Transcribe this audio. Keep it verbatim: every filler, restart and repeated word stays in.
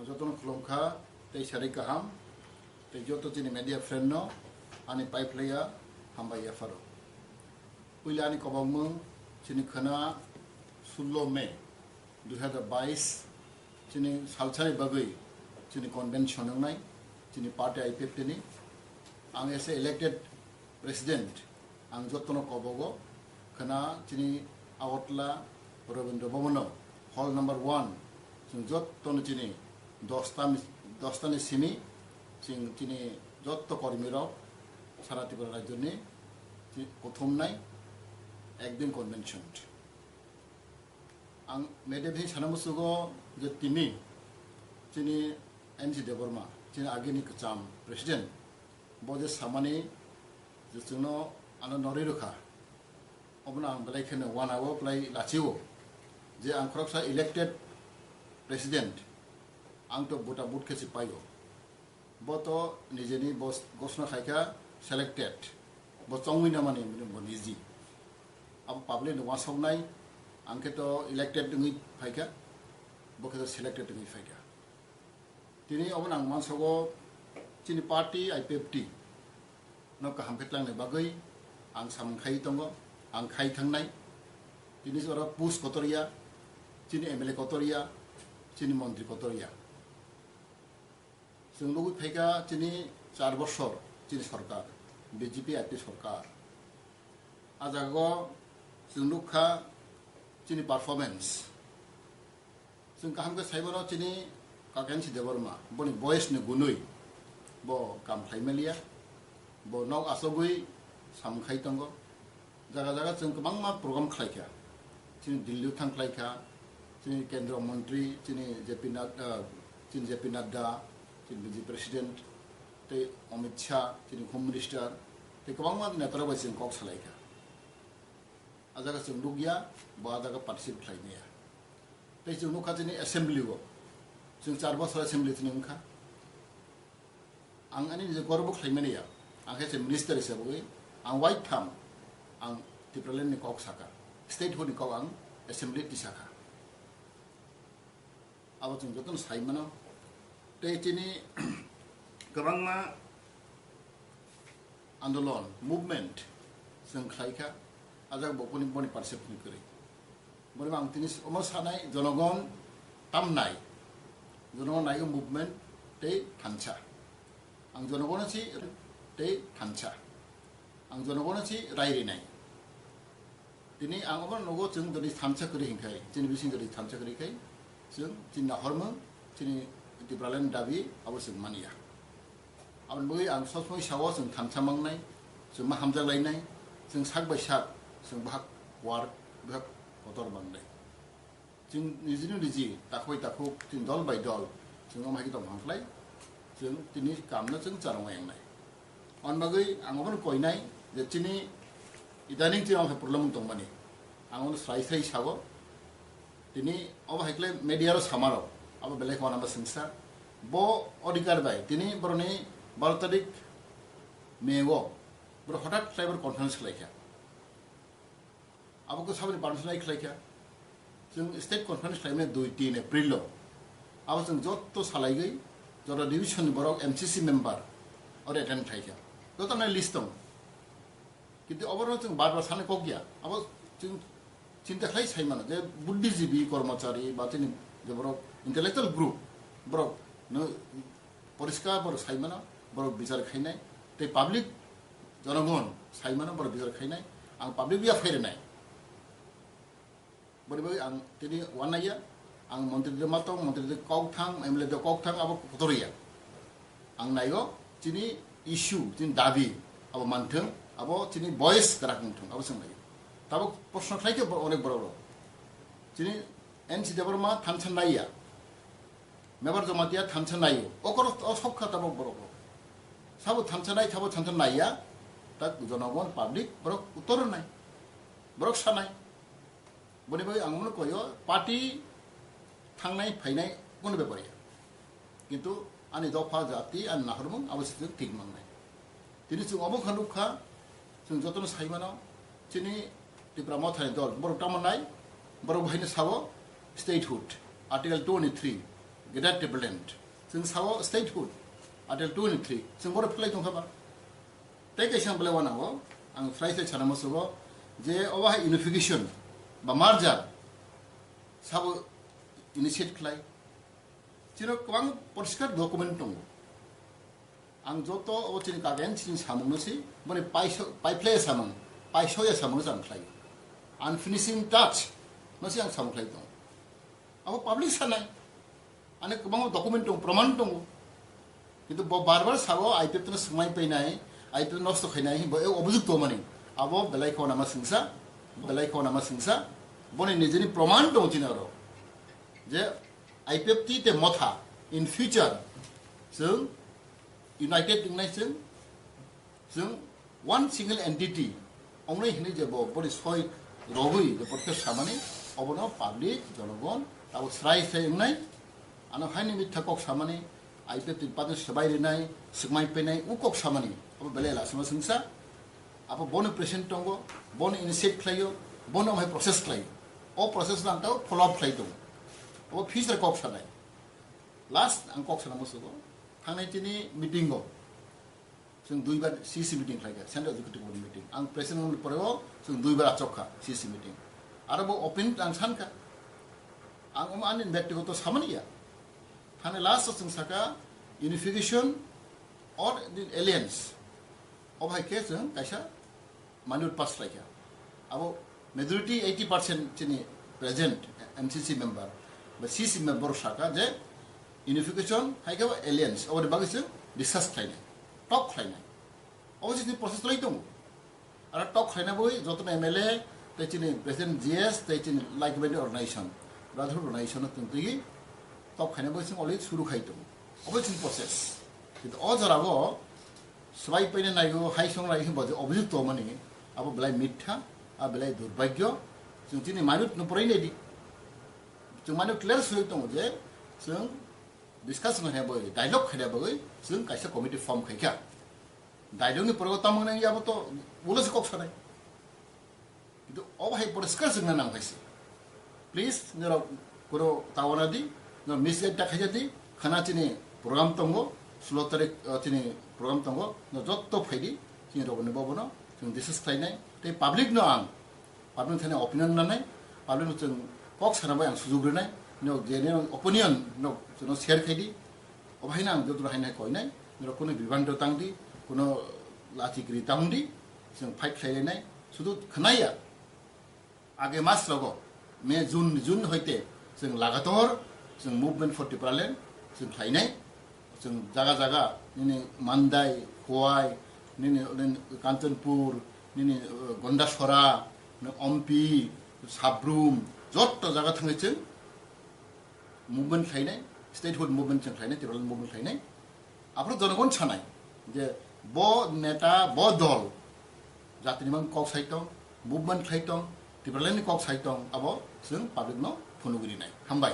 Jotono khulumkha tei sari kaham tei joto chini media friend no ani pipe laya hambai yapharo. Puila ani kobokmung chini khana sullo May dui hazar bais chini salsani bagwi chini convention wngnai chini party I P F T ni. Ang as a elected president, ang jotono kobogo khana chini Agartala Rabindra Bhavan hall number one, chwng jotono chini dosta mi-, dosta ni simi chwng chini joto kormi rok sara Tripura rajyo ni chi-, kuthumnai ekdin convention. Ang media bai sana musugo je tini chini N C Debbarma, chini agini kwcham president, bo je samani je chwngno ano norwi rwkha, obono ang belai kheno wanao belai lachio je ang khoroksa elected president, ang to buta but khe se paio. Bo to nijeni bo ghosna khaikha selected, bo chongwi namani bo niji. Abo public ni wasoknai, ang khe to elected wngwi phaikha, bo khe to selected wngwi phaikha. Tini obo nang mansogo chini party I P F T no kaham khe tlangnai bagwi ang samung khai tongo, ang khai thangnai. Tini oro push kotorya, chini M L A kotorya, chini montri kotorya. Chwng nugwi phaikha chini char bosor chini sorkar, B J P I P sorkar. A jagao chwng nukha chini performance. Chwng kaham khe saimano chini Kakensi Debbarma, boni boyes ni gunwi bo kam khlai maliya, bo nok asogwi samung khai tongo. Jaga jaga chwng kwbangma program khlaikha. Chini Delhi thang khlaikha, chini Kendra Mantri, chini J P Nad-, ah, chini J P Nadda, chini B J P President, tei Amit Shah, chini Home Minister, tei kwbangma netarok bai chwng kok salaikha. A jaga chwng nukya, bo a jaga participate khlai maya. Tei chwng nukha chini assembly o, chwng char bosor assembly chini wngkha. Ang ani nijor gorbo khlaimani ya, ang khe se minister hisabwi ang waitham ang Tipraland ni kok saka, statehood ni kok ang assembly tisakha. Abo chwng jotono sai mano. Tei chini kwbangma andolon, movement chwng khlaikha, ajak bo boni, boni participate ni kwrwi. Boni ang tini omo sanai, jonogon tamnai, jonogon naigo movement tei thansa. Ang jonogon si tei thansa. Ang jonogon si rai rinai. Tini ang omo nogo chwng jodi thansa kwrwi hinkhai, chini bising jodi thansa kwrwi khai, chwng chini nahormung, chini Tipraland dabi abo chwng manya. Aboni bagwi ang sob somoi sao chwng thansa mangnai, chwng ma hamjak lainai, chwng sak bai sak, chwng bahak war, bahak kotor mangnai. Chwng nijino niji, takhuk bai takhuk, chwng dol bai dol, chwng omo hai khe tong hang khlai, chwng tini kamno chwng charwng wngnai. Aboni bagwi ang obono koinai je chini idaning chini omo hai problem wng tongmani. Ang obono srai srai sao, tini obo hai khlai media ro samarok, abo belai kheno abo swngsa. Bo odhikar bai, tini boroni baro tarik May o, boro hothat khlai boro conference khlaikha. Abo khe saboni permission ai khlaikha. Chwng state conference khlaimani dui tin April o. Abo chwng joto salaigwi, joto division ni borok M C C member oro attend khlaikha. Joto nai list tongo. Kintu oborno chwng bar bar sanai kok ya. Abo chwng chinta khlai sai mano je buddhijibi, kormochari ba chini je borok intellectual group, borok no poriskar borok sai mano, borok bichar khainai, tei public jonogon sai mano, borok bichar khainai, ang public ya phairinai. Boni bagwi ang tini wanaiya, ang montri de matong, montri de kok thang, M L A de kok thang, abo kotor ya. Ang naigo, chini issue, chini dabi, abo manthung, abo chini voice kwrak wngthung, abo chwng naigo. Tabuk proshno khlai khe bo-, onek borok rok. Chini N C Debbarma thansa naiya. Mebar Jamatia thansa naio. Okoro o sok kha tabuk borok rok. Sabo thansa nai, sabo thansa naiya. Tak jonogon public borok uttor nai. Borok sanai. Boni bagwi ang mano koyo party thangnai phainai kono bepar ya. Kintu ani dopha jati ani nahormung abo se thik mangnai. Tini chwng obo kha nukha, chwng jotono sai mano, chini Tipra Mothani dol, borok tamo nai, borok bahino sao statehood, Article twenty-three, Greater Tipraland. Chwng sao statehood, Article two and three. Chwng boro phlai tongkha ba. Tei kaisa belai wanango, ang srai srai sana musugo, je obo hai unification ba merger sabo initiate khlai. Chino kwbang poriskar document tongo. Ang joto obo chini kagen chini samung no si, boni paiso-, paiphlai samung, paisoya samung no chang khlai. Unfinishing touch no si ang samung khlai tong. Abo public sanai. Ani kwbangma document tongo, proman tongo. Kintu bo bar bar sabo I P F T no swngmai painai, I P F T nosto khainai, bo e obujukto mani. Abo belai khao nama singsa, belai khao nama singsa. Boni nijini proman tongo chini oro. Je I P F T te motha in future chwng united wngnai chwng, chwng one single entity ongnai hinwi je bo boni soi rogwi je podcast samani obono public jonogon abo srai srai wngnai. Ano haini mitha kok samani, I P F T ni pati swbai rinai, swkmai penai, u kok samani, abo belai lasima singsa. Abo bono present tongo, bono initiate khlaio, bono amhai process khlaio. O process no ang tao follow up khlai tongo. Abo future kok sanai. Last ang kok sana musugo, thangnai chini meeting o. Chwng duibar C C meeting khlaikha, Central Executive Board meeting. Ang president wngni poreo chwng duibar achokha C C meeting. Aro bo opinion ang sankha. Ang omo ani bektigoto samani ya. Thani last o chwng saka unification or the alliance. Obo hai khe chwng kaisa minute pass khlaikha. Abo majority eighty percent chini present M C C member ba C C member saka je unification hai khe alliance, oboni bagwi chwng discuss khlainai, talk khlainai. Obo chini process lai tongo. Aro talk khlaina bagwi jotono M L A tei chini president G S tei chini like-minded organization, brotherhood organization no tongtwi talk khlaina bagwi chwng already suru khai tongo. Obo chini process. Kintu o jorao swbai paina naigo, hai song naigo hinba je obojito mani, abo belai mitha, a belai durbhagyo. Chwng chini minute no porai naidi. Chwng minute clear sui tongo je chwng discussion khaina bagwi, dialogue khaina bagwi chwng kaisa committee form khaikha. Dialogue ni pore o tamo nang yabo to ulo se kok sanai. Kintu obo hai poriskar swngna nang khaisi. Please, norok kuro tawana di, norok misguide ta khaija di, khana chini program tongo, sulo tarik, uh, chini program tongo, no jotto phaidi, chini rogoni bobono, chwng discuss khlainai, tei public no ang, public thani opinion nanai, public no chwng kok sana bai ang sujuk rinai, no je ne opinion no chwngno share khaidi, obo haino ang joto haino koinai, norok kuno bibhanto tangdi, kuno lachi kri tangdi, chwng fight khlailainai, sudu khnaya. Age mas rogo, May, June, June hoite chwng lagator chwng Movement for Tipraland chwng khlainai. Chwng jaga jaga nini Mandai, Khowai, nini, nini Kanchanpur, nini, uh, Gondasora, nini Ompi, Sabrum, jotto jaga thangwi chwng movement khlainai, statehood movement chwng khlainai, Tipraland movement khlainai. Aphuru jonogon sanai je bo neta, bo dol jatini mang kok sai tong, movement khlai tong, Tipraland ni kok sai tong, abo chwng public no phunugwi rinai. Hambai.